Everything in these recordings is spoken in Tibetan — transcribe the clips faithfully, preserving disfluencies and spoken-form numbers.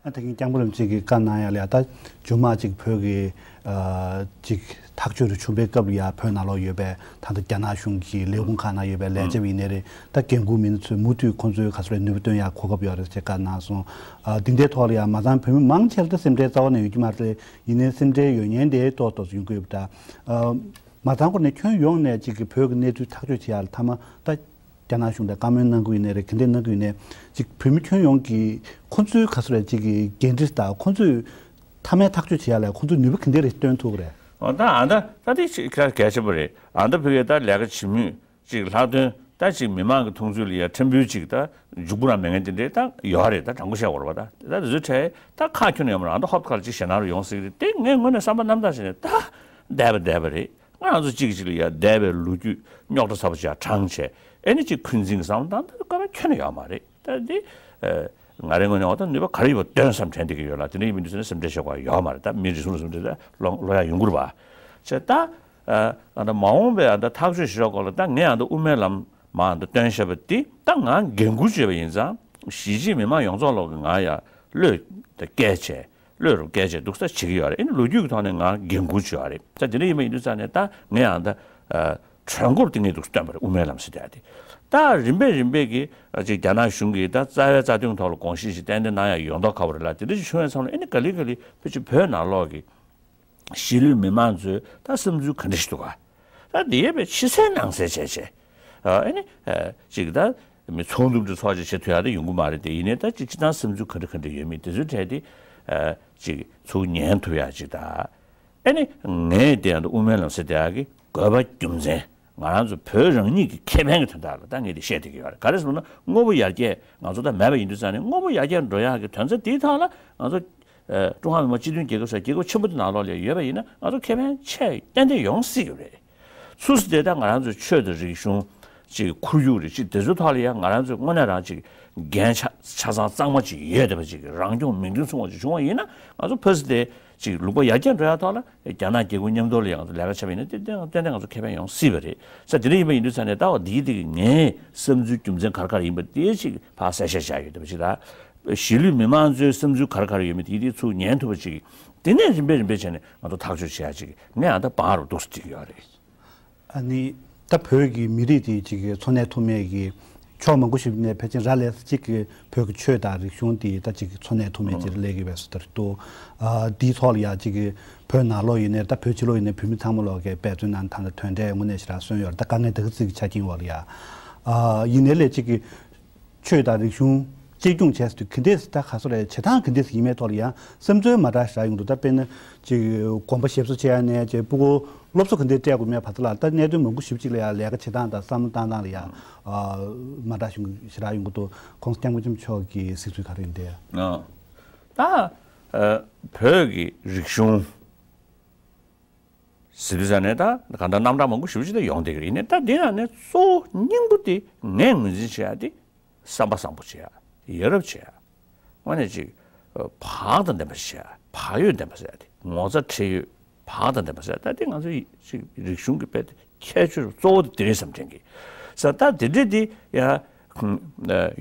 ཨ་ད་གིན་སྐྱབས་མགོན་རིན་པོ་ཆེ་གིས་བཀའ་གནང་ཡ་ལ་ཡ། ད་རྗེས་མ་ཅིག་བོད་ཀྱི་ཨ་ཅིག་ཐག་གཅོད་རེ་བྱུང་པའི་སྐབས་ལ་ཡ། བོད་ནང་ལོགས་ཡོད་པའི་ད་ལྟ་རྒྱ་ནག་གཞུང་གི་ལས་ཁུངས་ཁག་ནང་ཡོད་པའི་ལས་བྱེད་པ་ཡིན་ནའི་རེད། ད་འགན་འཁུར་མི་སྣ་ཚོས་མུ་མཐུད་ཁོང་ཚོའི་ག་ཚོད་རེ་ནུས་པ་བཏོན་ཡ་གོ་སྐབས་ཡོད་རེད་ཅེས་བཀའ་གནང་སོང་། ཨ་འདི་འདྲའི་ཐོག་ལ་ཡ་མ་ཚང་བོད་མི་མང་ཆེ་ལ་ད་སེམས་ཁྲལ་རྩ་བ་ནས་ཡོད་ཀྱི་མ་རེད། ཡིན་ནའི་སེམས་ཁྲལ་ཡོད་མཁན་དེ་ཏོག་ཏོག་ཙམ་ཡོང་གི་ཡོད་པ་འདྲ། ཨ་མ་ཚང་སྐོར་ནས་ཁྱོན་ཡོངས་ནས་ཅིག་གི་བོད་ཀྱི་གནས་ཚུལ་ཐག་གཅོད་བྱེད་ཡ་ལ་མཐའ་མ་ད་རྒྱ་ནག་གཞུང་དང་བཀའ་མོལ་གནང་གི་ཡིན་ནའི་རེད། ག་འདྲས་གནང་གི་ཡིན་ནའི་ཅིག་བོད་མི་ཁྱོན་ཡོངས་ཀྱིས་ཁོང་ཚོའི་ག་ཚོད་རེད་ཅིག་གི་འགན་འཁྲི་དང་ཁོང་ཚོས་མཐའ་མའི་ཐག་གཅོད་བྱེད་ཡ་ལ་ཁོང་ཚོས་ནུས་པ་ག་འདྲས་རེ་བཏོན་ཐུབ་ཀྱི་རེད། འོ་ད་ཨ་ད་ད་དེ་ཅིག་གལ་ཆེན་པོ་རེད། ཨ་ད་བོད་ཀྱི་ད་ལས་ཀ་བྱེད་མུས་ཅིག་ལྷག་དོན་ད་ཅིག་མི་མང་གི་མཐོང་ཚུལ་ལ་ཡ་ཕྲན་བུ་ཅིག་ད་འཇུག་པོ་རང་མེད་མཁན་དེ་འདྲས་ད་ཡོད་རེད། ད་དྲང་པོ་བཤད་དགོས་རེད་པ། ད་ད་དེ་ཚོའི་གྲས་ད་ཁག་ཁྱོན་ནས་ཡོད་མ་རེད། ཨ་ད་ཧོབ་ཁ་ལ་ཅིག་ཞེད་སྣང་རུ་ཡོང་སྲིད་ཀྱི་རེད། དེ་ངས་དངོས་གནས་བསམ་པ་རྣམ་དག་བྱས་ནས་ད་བསྡད་པ་བསྡད་པ་རེད། ང་རང་ཚོ་གཅིག་གིས་གཅིག་ལ་ཡ་བསྡད་པའི་ལོ་རྒྱུས་རྙོག་དྲ་ཚ་པོ་ཅིག་དྲངས་བྱས། ཨེ་ནི་ཅིག་འཁོན་འཛིན་གྱི་བསམ་བློ་བཏང་། ད་དཀའ་ངལ་ཁྱོན་ནས་ཡོད་མ་རེད། ད་འདི་ཨ་ང་རའི་ངོས་ནས་འོ་ད་ནུས་པ་ག་རེ་ཡོད་པ་བཏོན་བསམ་དྲན་བསྡད་ཀྱི་ཡོད་ལ། དེ་འདྲ་ཡིན་མིན་འདུག་ཟེར་ན་སེམས་ཁྲལ་བྱེད་དགོས་ཡ་ཡོད་མ་རེད། ད་མི་རེ་ཟུང་རེ་ཟུང་འདྲ་ད་ལོ་ལོ་ཡ་ཡོང་གི་རེད་པ། བྱས་ད་ཨ་ད་མ་འོངས་པའི་ཨ་ད་ཐག་གཅོད་བྱེད་ཕྱོགས་སྐོར་ལ་ད་ངས་ཨ་ད་དབུ་མའི་ལམ་མར་ཨ་ད་བཏོན་བཞག་པ་འདི་ད་ང་འགན་འཁུར་བྱས་པ་ཡིན་ཙང་། གཞིས་བྱེས་མི་མང་ཡོངས་རྫོགས་ལོག་གི་ང་ཡ་བློས་བཀལ་བྱས། བློས་རུ་བཀལ་བྱས་འདུག་ས་བྱེད་ཀྱི་ཡོད་རེད། ཨ་ནི་ལོ་རྒྱུས་ཀྱི་ཐོག་ནས་ང་འགན་འཁུར་བྱས་ཡོད་རེད། ད་དེ་འདྲ་ཡིན་པ་ཡིན་དུས་ཙང་ནས་ད་ངས་ཨ་ད་ཨ་གྲོས་འགོ་དེ་ངས་འདུག་སྟོན་པ་རེད། དབུ་མའི་ལམ་ཟེར་དེ་ཨ་དེ་ད་རིམ་པས་རིམ་པས་ཀྱིས་ཨ་ཅིག་རྒྱ་ནག་གཞུང་གིས་ད་རྩ་བའི་རྩ་དོན་ཐོག་ལ་དགོངས་གཞི་ཞིག་ཏན་ཏན་གནང་ཡ་ཡོད་མདོག་ཁ་པོ་རེད་ལ། དེ་འདྲ་ཞིག་བྱུང་བའི་མཚམས་ལ་ཨ་ནི་ག་ལེ་ག་ལེ་ཕལ་ཆེར་བོད་ནང་ལོགས་ཀྱི་གཞིས་ལུས་མི་མང་ཚོའི་ད་བསམ་ཚུལ་ག་འདྲ་ཞིག་འདུག་ག་ད་འདི་ཡས་པའི་ཕྱི་གསལ་ནང་གསལ་བྱས་བྱས། ཨ་ནི་ཅིག་ད་མི་ཚོགས་འདུ་འདྲ་ཚོགས་ཅིག་བྱེད་ཐུབ་ཡ་ད་ཡོང་གི་མ་རེད་དེ། ཡིན་ནའི་ད་ཅིག་སྤྱི་བཏང་བསམ་ཚུལ་ག་འདྲ་ག་འདྲ་ཡོད་མེད་དེ་ཚོའི་གྲས་དེ་ཅིག་ཚུར་ཉན་ཐུབ་ཡ་ཅིག་ད། ཨ་ནི་ངས་དེ་ཡང་ད་དབུ་མའི་ལམ་ཟེར་དེ་ཡ་གི་དགོས་པ་རྒྱུ་མཚན། ང་རང་ཚོ་བོད་རང་ཉིད་ཀྱི་ཁེ་ཕན་གྱི་དོན་དག་ལ་ད་ངས་དེ་བཤད་བསྡད་ཀྱི་ཡོད་རེད། ག་རེ་ཟེར་ན་དངོས་པོ་ཡར་རྒྱས་ང་ཚོ་ད་མེད་པ་ཡིན་དུས་ཙང་ནས་དངོས་པོ་ཡར་རྒྱས་འགྲོ་ཡག་གི་དོན་ཚན་དེའི་ཐོག་ལ་ང་ཚོ་ཨ་ཀྲུང་ཧྭ་མི་དམངས་སྤྱི་མཐུན་རྒྱལ་ཁབ་ཟེར་རྒྱལ་ཁབ་ཆེན་པོ་དེ་ནང་ལོགས་ལ་ཡོད་པ་ཡིན་ན་ང་ཚོ་ཁེ་ཕན་ཆེ་ཏན་ཏན་ཡོང་སྲིད་ཀྱི་རེད། སུ་སི་དེ་ད་ང་རང་ཚོའི་ཆོས་དང་རིག་གཞུང་ཅིག་ཁོར་ཡུག་རེད། ཅིག་དེ་ཚོའི་ཐོག་ལ་ཡང་ང་རང་ཚོས་དངོས་གནས་རང་ཅིག་འགན་ཆ་ཆ་ཚང་གཙང་མ་ཅིག་ཡོད་བསྡད་པ་ཅིག་རང་སྐྱོང་མིང་དོན་མཚུངས་པ་ཅིག་བྱུང་བ་ཡིན་ན། ང་ཚོ་ཕ་སི་དེ་ཅིག་ལུང་པ་ཡར་རྒྱས་འགྲོ་ཡ་ཐོག་ལ་རྒྱ་ནག་རྒྱལ་ཁབ་མཉམ་དུ་ལ་ཡང་ང་ཚོ་ལས་ཀ་བྱས་པ་ཡིན་ན་དེ་ཏན་ཏན་ང་ཚོ་ཁེ་ཕན་ཡོང་སྲིད་པ་རེད་ཟེར། དེ་འདྲ་ཡིན་པ་ཡིན་དུས་ཙང་ནས་ད་བ་འདིའི་སྟེང་གི་ངའི་བསམ་ཚུལ་རྒྱུ་མཚན་ག་རེ་ག་རེ་ཡིན་པ་དེ་ཅིག་ཕར་གསལ་བཤད་བྱ་ཡོད་བསྡད་པ་ཅིག་ད། གཞིས་ལུས་མི་མང་ཚོའི་བསམ་ཚུལ་ག་རེ་ག་རེ་ཡོད་མེད་དེ་དེ་ཚུར་ཉན་ཐུབ་པ་ཅིག་དེ་ནས་རིམ་པས་རིམ་པས་བྱས་ནས་ང་ཚོ་ཐག་གཅོད་བྱེད་ཡ་ཅིག་ངས་ཨ་ད་བང་རུ་འདུག་སེ་བྲིས་ཀྱི་ཡོད་རེད། ཨ་ནི་ད་བོད་ཀྱི་མི་རིགས་དེ་ཅིག་གི་འཚོ་གནས་ཐུབ་མེད་ཀྱི་ཕྱོགས་མང་པོ་ཞིག་ནས་ཕལ་ཆེར་རག་ལས་ས་ཅིག་གི་བོད་ཀྱི་ཆོས་དང་རིག་གཞུང་དེ་ད་ཅིག་གི་འཚོ་གནས་ཐུབ་མེད་ཅིག་སླེབས་ཀྱི་བས་སུ་ལྟར་འདུག་ཨ་དེའི་ཐོག་ལ་ཡ་ཅིག་གི་བོད་ནང་ལོགས་ཡིན་ནའི་ད་བོད་ཕྱི་ལོགས་ཡིན་ནའི་བོད་མི་ཚང་མ་ལོག་གི་འབད་བརྩོན་གནང་ད་ལྟ་དོན་འབྲས་དངོས་གནས་ཞེ་དྲག་སོན་ཡོད་རེད། ད་དཀའ་ངལ་དེ་ག་ཙིག་གི་ཆ་རྐྱེན་འོག་ལ་ཡ་ཨ་ཡིན་ནའི་ལས་ཅིག་གི་ཆོས་དང་རིག་གཞུང་གཅེས་སྐྱོང་བྱས་ཟེར་དུས་ག་འདྲས་ད་ག་སོ་རེད། བྱེད་སྟངས་ག་འདྲས་ཡིན་མིན་ཐོག་ལ་ཡང་བསམ་ཚུལ་མ་འདྲ་ཞིག་རག་ཡོང་འདུག་ད་དཔེར་ན་ཅིག་དགོན་པ་ཞབས་སོར་ཆེ་ཡ་ནས་ཅིག་ཕྲུ་གུ་སློབ་གསོ་ག་འདྲས་སྤྲད་དགོས་མེད་བར་དུ་ལ་ད་གནད་དོན་མང་པོ་ཞིག་ཅིག་ལ་ཡང་ལས་ཀ་བྱེད་སྟངས་དང་བསམ་བློ་བཏང་སྟངས་ལ་ཡང་མ་འདྲ་ཞིག་ཞིག་རག་ཡོང་གི་འདུག་ཁོང་སྐྱབས་མགོན་ཆེན་པོ་མཆོག་གི་གཟིགས་ཚུལ་ག་རེ་ཡིན་ཏེ། ད་བོད་ཀྱི་རིག་གཞུང་ཟེར་དུས་ཙང་ནས་ད་གང་ལྟར་རྣམ་གྲངས་མང་པོ་ཞེ་པོ་ཅིག་ད་ཡོང་བསྡད་ཀྱི་རེད། ཡིན་ནའི་ད་འདི་ནང་ནས་གཙོ་བོ་སྙིང་པོ་དེ་ངས་ངོས་འཛིན་བྱེད་ཡ་དེ་བསམ་པ་བཟང་པོ་བྱེད་ཡ། ཡ་རབས་བྱེད་ཡ། དངོས་གནས་ཅིག་བག་དང་ལྡན་པ་བྱེད་ཡ། བག་ཡོད་ལྡན་པ་ཟེར་ཡ་དེ། ངོ་ཚ་ཁྲེལ་ཡོད་བག་དང་ལྡན་པ་ཟེར་ཡ། ད་དེ་ང་ཚོ་ཡི་ཅིག་རིག་གཞུང་གི་དཔེ་དེ་ཁྱད་ཆོས་གཙོ་བོ་དེ་དེ་རེད་བསམ་དྲན་གི་ས། ད་དེ་འདྲ་དེ་ཡ་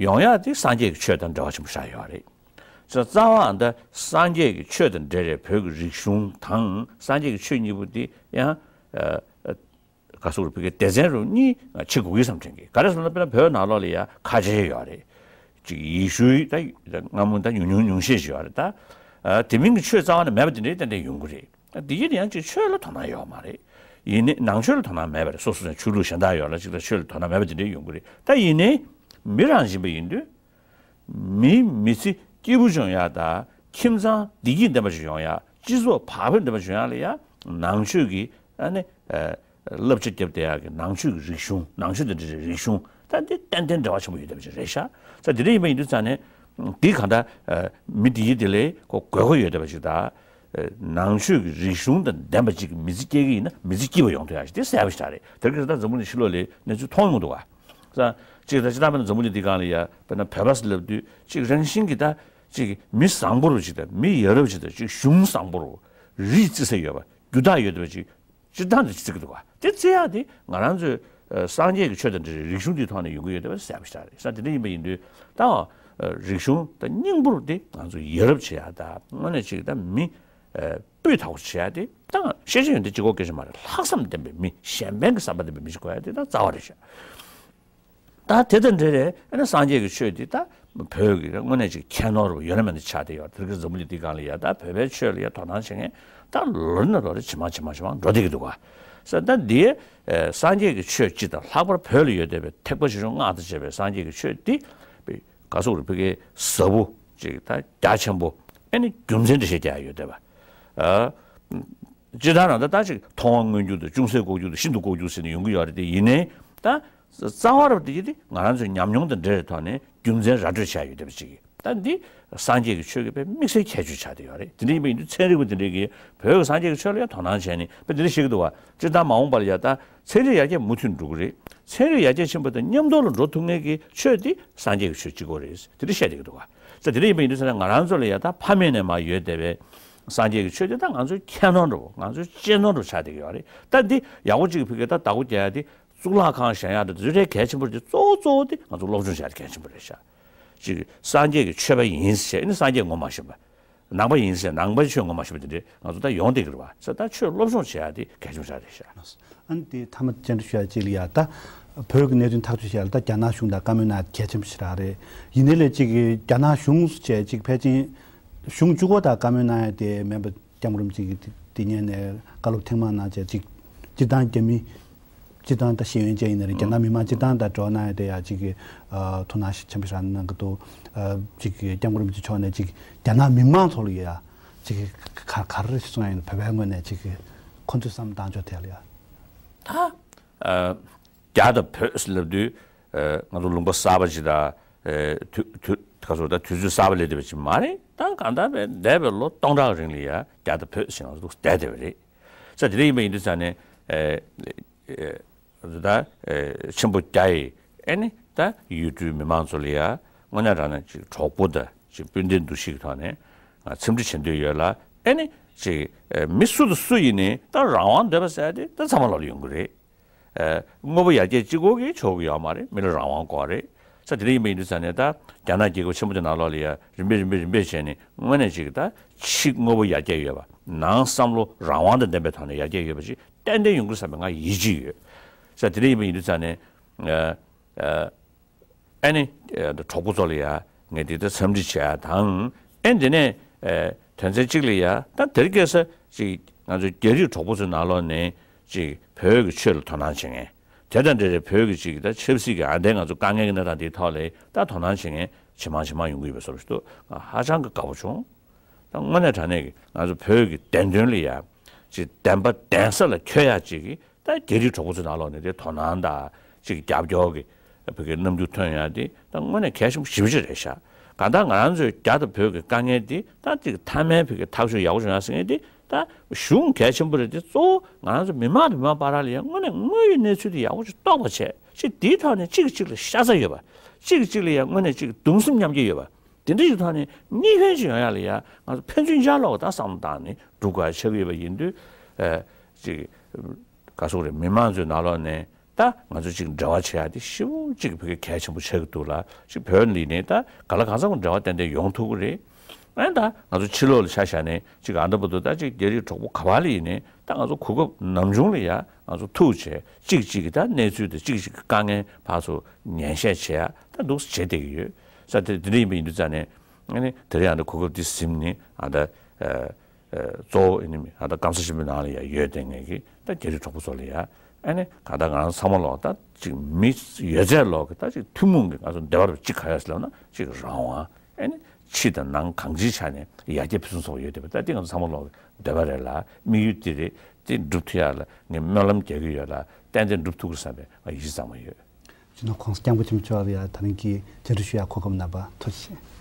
ཡོང་ཡ་དེ་སངས་རྒྱས་ཀྱི་ཆོས་དང་འབྲེལ་བ་ཆེན་པོ་ཞིག་ཡོད་རེད། རྩ་བ་འདི་སངས་རྒྱས་ཀྱི་ཆོས་དང་འབྲེལ་བའི་བོད་ཀྱི་རིག་གཞུང་དང་སངས་རྒྱས་ཀྱི་ཆོས་གཉིས་པོ་འདི་ཡང་ཨ་ཨ་ག་སོགས་རུ་བོད་ཀྱི་སྡེ་ཚན་རུ་གཉིས་ཕྱེ་དགོས་ཀྱི་བསམ་དྲན་གྱི། ག་རེ་ཟེར་ན་དཔེར་ན་བོད་ནང་ལོགས་ལ་ཡང་ཁ་ཆེ་ཡོད་རེད། ཅིག་ཡེ་ཤུའི་ད་སྔ་མོ་ད་ཉུང་ཉུང་ཉུང་ཤས་ཤིག་ཡོད་རེད། ད་ཨ་དེ་མིན་གྱི་ཆོས་རྩ་བ་ནས་མེད་པ་དེ་འདྲའི་ཏན་ཏན་ཡོང་གི་རེད། ད་འདི་ཡིན་ཡང་ཅིག་ཆོས་ལ་དོ་སྣང་ཡོད་མ་རེད། ཡིན་ནའི་ནང་ཆོས་ལ་དོ་སྣང་མེད་པ་རེད། སོ་སོ་ནས་ཆོས་ལུགས་གཞན་དག་ཡོད་ལ་ཅིག་ལ་ཆོས་ལ་དོ་སྣང་མེད་པ་དེ་འདྲའི་ཡོང་གི་རེད། ད་ཡིན་ནའི་མི་རང་བཞིན་པ་ཡིན་དུས། མིའི་མི་ཚེ་སྐྱིད་པོ་བྱུང་ཡག་དང་ཁྱིམ་ཚང་བདེ་སྐྱིད་ལྡན་པ་ཞིག་ཡོང་ཡག་སྤྱི་ཚོགས་བག་ཕེབས་ལྡན་པ་བྱུང་ཡག་ལ་ཡང་ནང་ཆོས་ཀྱི་ཨ་ནི་ཨ་བསླབ་བྱ་བརྒྱབ་བསྡད་ཡག་གི་ནང་ཆོས་ཀྱི་རིག་གཞུང་། ནང་ཆོས་དང་འབྲེལ་བའི་རིག་གཞུང་ད་འདི་ཏན་ཏན་འབྲེལ་བ་ཆེན་པོ་ཡོད་བསྡད་པ་ཞིག་རེད་ཤག་ས། འདི་འདྲ་ཡིན་པ་ཡིན་དུས་ཙང་ནས་འདི་གང་ལྟར་ཨ་མི་འདི་ཡི་དེ་ལས་ཁོ་དགོས་མཁོ་ཡོད་བསྡད་པ་ཞིག་དང་། ནང་ཆོས་ཀྱི་རིག་གཞུང་དང་ལྡན་པ་ཅིག་གི་མི་ཚེ་སྐྱེལ་གྱི་ཡིན་ན་མི་ཚེ་སྐྱིད་པ་ཡོང་ཐུབ་ཡག་ཞིག་དེ་གསལ་པོ་ཞིག་རེད། དེར་གྱུར་ད་འཛམ་བུ་གླིང་ཕྱི་ལོགས་ལ་གནས་ཚུལ་མཐོང་མི་འདུག་ག་ས། གཅིག་ད་སྤྱིར་བཏང་དཔེར་ན་འཛམ་བུ་གླིང་འདི་སྒང་ལ་ཡ་དཔེར་ན་བོད་པ་ཟེར་ལབ་དུས་ཅིག་རང་བཞིན་གྱི་ད་ཅིག་མི་བཟང་པོ་རུ་ཅིག་དང་མི་ཡ་རབས་ཅིག་དང་ཅིག་གཞུང་བཟང་པོ་རུ་རིགས་བརྩི་ས་ཡོད་པ་རྒྱུ་དག་ཡོད་པ་ཅིག་སྤྱིར་བཏང་དུ་བརྩི་གི་འདུག་ག་དེ་བརྩི་ཡག་དེ་ང་རང་ཚོའི་ཨ་སངས་རྒྱས་ཀྱི་ཆོས་དང་འབྲེལ་བའི་རིག་གཞུང་འདིའི་ཐོག་ནས་ཡོང་གི་ཡོད་བསྡད་པ་གསལ་པོ་ཞིག་རེད། ས། དེ་འདྲ་ཡིན་པ་ཡིན་དུས་ད་ རིག་གཞུང་དང་སྙིང་པོ་དེ་ང་ཚོ་ཡ་རབས་བྱེད་ཡ་དང་དངོས་གནས་ཅིག་ད་མི་སྤུས་དག་པོ་བྱེད་ཡ་དེ་ད་ཤེས་བྱ་ཡོན་ཏན་གཅིག་པོ་སྐད་ཆ་མ་རེད། ལྷག་བསམ་ལྡན་པའི་མི་གཞན་ཕན་གྱི་བསམ་པ་ལྡན་པའི་མི་ཞིག་དགོས་ཡ་དེ་ད་རྩ་བ་རེད་ཤག་ད་དེ་དང་འབྲེལ་རེད། ཨ་ནི་སངས་རྒྱས་ཀྱི་ཆོས་འདི་ད་བོད་ཀྱི་དངོས་གནས་ཅིག་ཁྱད་ནོར་ཡོད་ན་མེད་ན་ཆགས་བསྡད་ཡོད། དེ་རིང་འཛམ་བུ་གླིང་འདི་སྒང་ལ་ཡ་ད་བོད་པའི་ཆོས་ལ་ཡ་དོ་སྣང་བྱེད་མཁན་ད་ལོ་ནས་ལོ་རེ་ཇེ་མང་ཇེ་མང་ཇེ་མང་འགྲོ་བསྡད་ཀྱི་འདུག་ག་ས་ད་འདི་ཨེ་སངས་རྒྱས་ཀྱི་ཆོས་སྤྱི་དང་ལྷག་པར་བོད་ལ་ཡོད་བསྡད་པའི་ཐེག་པ་ཆེ་ཆུང་སྔགས་དང་བཅས་པའི་སངས་རྒྱས་ཀྱི་ཆོས་འདི་ག་སོག་རེ་ཕ་གིའི་ཟབ་པོ་ཅིག་ད་རྒྱ་ཆེན་པོ་ཨ་ནི་རྒྱུ་མཚན་འགྲེལ་བཤད་རྒྱག་ཡ་ཡོད་བསྡད་པ། ཨ། སྤྱིར་བཏང་རང་ད་ལྟ་ཅིག་མཐོང་བ་མངོན་གྱུར་དང་ཅུང་ཟད་ལྐོག་གྱུར་དང་ཤིན་ཏུ་ལྐོག་གྱུར་ཟེར་ནས་ཡོང་གི་ཡོད་རེད་དེ། ཡིན་ནའི་ད་རྩ་བ་རུ་དེ་དེ་ང་རང་ཚོའི་ཉམས་མྱོང་དང་འབྲེལ་བའི་ཐོག་ནས་རྒྱུ་མཚན་ར་སྤྲོད་བྱས་ཡོད་བསྡད་པ་ཅིག་གིས་ད་འདི་སངས་རྒྱས་ཀྱི་ཆོས་ཀྱི་དཔེ་དམིགས་བསལ་ཁྱད་ཆོས་ཆགས་བསྡད་ཡོད་རེད། དེ་འདྲ་ཡིན་པ་ཡིན་དུས་ཚན་རིག་པ་དེ་འདྲས་ཀྱིས་བོད་ཀྱི་སངས་རྒྱས་ཀྱི་ཆོས་ལ་ཡང་དོ་སྣང་བྱས་ནས་དཔེ་འདི་འདྲ་བཤད་ཀྱི་འདུག་བ། སྤྱིར་བཏང་མ་འོངས་པ་ལ་ཡ་ད་ཚན་རིག་ཡར་རྒྱས་མུ་མཐུད་འགྲོ་གི་རེད། ཚན་རིག་ཡར་རྒྱས་ཕྱིན་པ་དང་མཉམ་དུ་ལ་འགྲོ་ཐུབ་མཁན་གྱི་ཆོས་འདི་སངས་རྒྱས་ཀྱི་ཆོས་གཅིག་པོ་རེད། དེ་འདྲ་བཤད་བསྡད་ཀྱི་འདུག་བ། ད་དེ་འདྲ་ཡིན་པ་ཡིན་དུས་ཚོད་ན་ང་རང་ཚོ་ལ་ཡ་ད་ཕ་མེས་ནས་མར་ཡོད་བསྡད་པའི་སངས་རྒྱས་ཀྱི་ཆོས་དེ་ད་ང་ཚོའི་ཁྱད་ནོར་འདྲ་བོ་ང་ཚོའི་གཅེས་ནོར་འདྲ་བོ་ཆགས་བསྡད་ཀྱི་ཡོད་རེད། ད་འདི་ཡག་པོ་གཅིག་ཕ་གིར་ད་བདག་པོ་རྒྱག་ཡ་དེ་གཙུག་ལག་ཁང་བཞེངས་ཡ་དང་དེ་ཚོའི་གལ་ཆེན་པོ་རེད་དེ། གཙོ་བོ་གཙོ་བོ་དེ་ང་ཚོ་སློབ་སྦྱོང་བྱ་ཡ་དེ་གལ་ཆེན་པོ་རེད་ཤག་ཅིག་སངས་རྒྱས་ཀྱི་ཆོས་པ་ཡིན་ཟེར་ནི་སངས་རྒྱས་ངོ་མ་ཤེས་པ། ནང་པ་ཡིན་ཟེར་ནང་པའི་ཆོས་ངོ་མ་ཤེས་པ་དེ་འདྲས་ང་ཚོ་ད་ཡོང་བསྡད་ཀྱི་རེད་བ། ས་ད་ཆོས་སློབ་སྦྱོང་བྱེད་ཡ་དེ་གལ་ཆེན་པོ་ཞིག་རེད་ཤག་ཨ་ནི་དེ་མཐའ་མ་བཅར་འདྲི་ཞུ་ཡ་གཅིག་ལ་ཡ་ད་བོད་ཀྱི་གནད་དོན་ཐག་གཅོད་བྱེད་ཡ་ལ་ད་རྒྱ་ནག་གཞུང་དང་བཀའ་མོལ་གནང་ཡ་གལ་ཆེན་པོ་ཞིག་རག་རེད། ཡིན་ནའི་ལས་གཅིག་གི་རྒྱ་ནག་གཞུང་བྱས་གཅིག་ཕལ་ཆེར་གཞུང་བཅུ་གོ་དང་བཀའ་མོལ་གནང་ཡ་དེ་མེད་པ། སྐྱབས་མགོན་རིན་པོ་ཆེ་གིས་དེ་དེ་ཉིན་ནས་བཀའ་སློབ་ཐེངས་མང་གནང་བྱས་གཅིག་སྤྱིར་བཏང་རྒྱ་མི་སྤྱིར་བཏང་ད་ཤེས་ཡོན་ཅན་ཡིན་ན་རེད། རྒྱ་ནག་མི་མང་སྤྱིར་བཏང་དང་འགྲོགས་གནང་ཡ་དེ་ཡ་གཅིག་གི་ཨ་ཐུགས་སྣང་ཆེན་པོ་ཞིག་གནང་གི་འདུག་ཨ་གཅིག་གི་སྐྱབས་མགོན་རིན་པོ་ཆེ་མཆོག་ནས་གཅིག་རྒྱ་ནག་མི་མང་ཚོ་ལ་ཡ་གཅིག་ག་ག་རེ་གསུང་ཡ་ཡིན་ན། བོད་པའི་ངོས་ནས་གཅིག་གི་ཁོ་ཚོས་བསམ་བློ་བཏང་ཕྱོགས་དེ་ལ་ཡ། ད་ཨ་རྒྱ་དང་བོད་ཟེར་ལབ་དུས་ཨ་ང་ཚོ་ལུང་པ་གསར་པ་ཅིག་དང་ཨ་དུས་དུས་ག་ཚོད་ད་དུས་ཚོད་གསར་པ་སླེབས་བསྡད་པ་ཅིག་མ་རེད། ད་གང་ལྟར་བས་འདས་པའི་ལོ་སྟོང་ཕྲག་རིང་ལ་ཡ་རྒྱ་དང་བོད་ཟེར་ང་ཚོ་འདུག་བསྡད་བསྡད་པ་རེད། ས་དེ་འདྲ་ཡིན་པ་ཡིན་དུས་ཙང་ནས་ཨེ་ཨེ་ད་ཨེ་ཆེན་པོ་རྒྱ་ཡི་ཨེ་ནི་ད་ཡུལ་གྲུའི་མི་མང་ཚོ་ལ་ཡ་དངོས་གནས་དྲང་གནས་ཅིག་གྲོགས་པོ་དང་ཅིག་སྤུན་ཟླའི་འདུ་ཤེས་ཀྱི་ཐོག་ནས་ང་འཚམས་འདྲི་བྱེད་འདོད་ཡོད་ལ། ཨེ་ནི་ཅིག་ཨེ་མི་སུ་དང་སུ་ཡིན་ནའི་ད་རང་དབང་འདོད་པ་ཟེར་ཡ་དེ་ད་ཚང་མ་ལོག་ལ་ཡོང་གི་རེད། ཨ་དངོས་པོ་ཡར་རྒྱས་གཅིག་པོ་གིས་ཆོག་གི་ཡོད་མ་རེད། མི་ལ་རང་དབང་དགོས་རེད། ས་དེ་འདྲ་ཡིན་པ་ཡིན་དུས་ཙང་ནས་ད་རྒྱ་ནག་རྒྱལ་ཁབ་ཆེན་པོ་དེ་ནང་ལོགས་ལ་ཡ་རིམ་པས་རིམ་པས་རིམ་པས་བྱས་ནས་དངོས་གནས་ཅིག་ད་ཕྱི་དངོས་པོ་ཡར་རྒྱས་ཡོད་པ། ནང་བསམ་བློ་རང་དབང་དང་ལྡན་པའི་ཐོག་ནས་ཡར་རྒྱས་ཡོད་པ་ཅིག་ཏན་ཏན་ཡོང་གི་རེད་བསམ་པའི་ང་ཡིད་ཆེས་ཡོད། ས་དེ་འདྲ་ཡིན་པ་ཡིན་དུས་ཙང་ནས་ཨ་ཨ། ཨ་ནི་ཨ་གྲོགས་པོ་ཚོ་ལ་ཡ་ངས་འདི་ལྟར་འཚམས་འདྲི་བྱས་དང་། ཨ་འདི་ནས་ཨ་དོན་ཚན་གཅིག་ལ་ཡ་ད་དེར་སྐྱེས་ས་ཅིག་ང་ཚོ་རྒྱ་རིགས་གྲོགས་པོ་ཚོའི་ནང་ལོགས་ནས་ཅིག་བོད་ཀྱི་ཆོས་ལ་དོ་སྣང་བྱེད་མཁན། དེ་དང་འབྲེལ་བའི་བོད་ཀྱི་ཅིག་ད་ཆབ་སྲིད་ཀྱི་ཨ་འདས་ང་ཚོ་དཀའ་ངལ་གྱི་གནས་སྟངས་འདིའི་ཐོག་ལ་ད་དོ་སྣང་བྱེད་མཁན་ཇེ་མང་ཇེ་མང་ཡོང་གི་ཡོད་པའི་བཟོ་འདྲ་ཞིག་འདུག་ང་ཧ་ཅང་གི་དགའ་པོ་བྱུང་། ད་དངོས་གནས་དྲང་གནས་ཀྱི་ང་ཚོ་བོད་ཀྱི་བདེན་དོན་ལ་ཡ་ཅིག་བདེན་པ་བདེན་ས་ལ་འཁྱོལ་ཡག་ཅིག་གི་ད་རྒྱ་རིགས་གྲོགས་པོ་ཚོའི་ནང་ལོགས་ནས་དེ་དོ་སྣང་དང་ཅིག་རྒྱབ་སྐྱོར་གྱི་བོད་ཀྱི་རྣམ་འགྱུར་ཐོན་ཡག་དེ་ད་དངོས་གནས་གལ་ཆེན་པོ་ཞེ་པོ་ཅིག་རེད་ཤག་གང་ལྟར་ང་རང་ཚོའི་རྒྱ་དང་བོད་ཀྱི་དཀའ་ངལ་དེ་ད་ཅིག་མཐའ་མའི་བོད་ཀྱི་ཐག་གཅོད་ཡག་པོ་བྱུང་ཡག་ཟེར་མཁན་དེ་ད་གཞུང་གལ་ཆེན་པོ་རེད་དེ། གཙོ་བོ་ང་རང་ཚོ་མི་མང་དང་མི་མང་བར་ལ་ཡང་དངོས་གནས་དངོས་ཡོད་གནས་ཚུལ་དེ་ཡག་པོ་ཅིག་རྟོགས་པ་བྱས། ཅིག་དེའི་ཐོག་ནས་གཅིག་གིས་གཅིག་ལ་ཤ་ཚ་ཡོད་པ། གཅིག་གིས་གཅིག་ལ་ཡང་དངོས་གནས་ཅིག་གདུང་སེམས་མཉམ་སྐྱེད་ཡོད་པ། དེ་འདྲ་ཞིག་ཐོག་ནས་གཉིས་ཕན་ཅིག་ཡོང་ཡག་ལ་ཡ་ང་ཚོ་ཕན་ཚུན་ཆ་ལོག་ད་བསམ་བློ་བཏང་ནས་སྒྲུབ་དགོས་ཆགས་ཀྱི་ཡོད་པ་ཡིན་དུས། ཨ་ཅིག་ག་སོག་རེད། མི་མང་ཚོའི་ནང་ལོགས་ནས་ད་ང་ཚོ་ཅིག་འབྲེལ་བ་བྱེད་ཡག་དེ་ཞེ་པོ་ཅིག་བོད་སྐད་གལ་ཆེན་པོ་ཆགས་ཀྱི་འདུག་ལ། ཅིག་བོད་ནས་ནས་ད་ག་ལ་གང་འཚམ་འབྲེལ་བ་ཏན་ཏན་ཡོང་ཐུབ་ཀྱི་རེད། ཨ་ནི་ད་ང་ཚོ་ཕྱི་ལོགས་ལ་ཆ་བཞག་ནས་ཅིག་ཨ་འདྲ་པོ་འདུག་ད་ཅིག་རྒྱ་རིགས་གྲོགས་པོ་ག་པར་ལ་ཡིན་ནའི་ད་ང་ཚོ་གོ་སྐབས་ནམ་བྱུང་ལ་ཡ་ང་ཚོ་ཐུག་བྱས་གཅིག་གཅིག་གི་ད་གནས་ཚུལ་དང་གཅིག་གཅིག་གི་དཀའ་ངལ་ཕར་ཚུར་ཉན་བཤད་བྱེད་ཡ་ད་འདུག་སེ་བྱེད་བསྡད་ཀྱི་ཡོད། ས་དེ་དེ་འདྲ་ཡིན་པ་ཡིན་དུས་ཙང་ནས་ཨ་ནི་དེ་རིང་ཨ་འདྲ་གོ་སྐབས་འདི་ཟིན་ནས་ཨ་ད་ཨ་གཙོ་བོ་ཨ་ནི་ཨ་ད་སྐམ་ས་ཆེན་པོའི་ནང་ལ་ཡ་ཡོད་བསྡད་མཁན་གྱི་ད་རྒྱ་རིགས་གྲོགས་པོ་ཚོ་ལ་ཡ་ཨ་ནི་གང་ལྟར་ང་རང་ཚང་མ་ལོག་ད་ཅིག་མི་ཡོད་ཚད་ལོག་གི་ད་ཅིག་ཐུན་མོང་གི་ང་ཚོ་འདོད་པ་རུ་གཅིག་ག་རེ་ཟེར་ལབ་ན་ཅིག་རང་དབང་། ཨ་ནི་ཕྱི་དང་ནང་གང་ཅིའི་ཆ་ནས་ཡར་རྒྱས་ཕུན་སུམ་ཚོགས་པ་ཡོད་བསྡད་པ་ད་འདི་ང་ཚོ་ཚང་མ་ལོག་གི་འདོད་པ་རེད་ལ། དམིགས་ཡུལ་འདི་རེད། འདི་འགྲུབ་ཐུབ་ཡག་ལ་ངས་སྨོན་ལམ་རྒྱག་གི་ཡོད་ལ། ཏན་ཏན་འགྲུབ་ཐུབ་ཀྱི་རེད་བསམ་པའི་ང་ཡིད་ཆེས་གཙང་མ་ཡོད། སྤྱི་ནོར་༸གོང་ས་༸སྐྱབས་མགོན་ཆེན་པོ་མཆོག་ལ་ཡ་ད་རིང་གི་བཅར་འདྲི་ཞུ་ཡག་གོ་སྐབས་གནང་བར་ཐུགས་རྗེ་ཆེ།